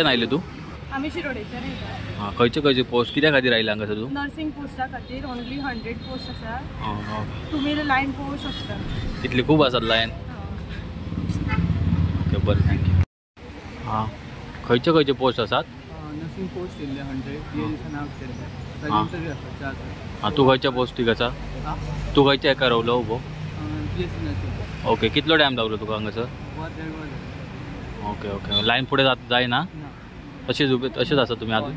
आयले तूं? आमी शिरोडेच्यान येयला. हां, खंयचे खंयचे पोस्ट कित्या खातीर आयला हांगासर तूं? नर्सिंग पोस्टा खातीर ओनली 100 पोस्ट आसा. तुमी लायन पळोवंक शकता. तितली खूब आसात लायन. ओके, बरें, thank you. हां, खंयचे खंयचे पोस्ट आसात? नर्सिंग पोस्ट येयल्ले 100, बी एस नाव केल्ले, इंटरव्यू आसा 4. हां, तूं खंयच्या पोस्टीक आसा? तूं खंयच्या हेका रावलो उबो? B S C nursing. Okay, कितलो टायम लागलो तुका हांगासर? वर देड वर. ओके ओके, लायन फुडें जात जायना? ना. तशेंच उबे तशेंच आसा तुमी आजून?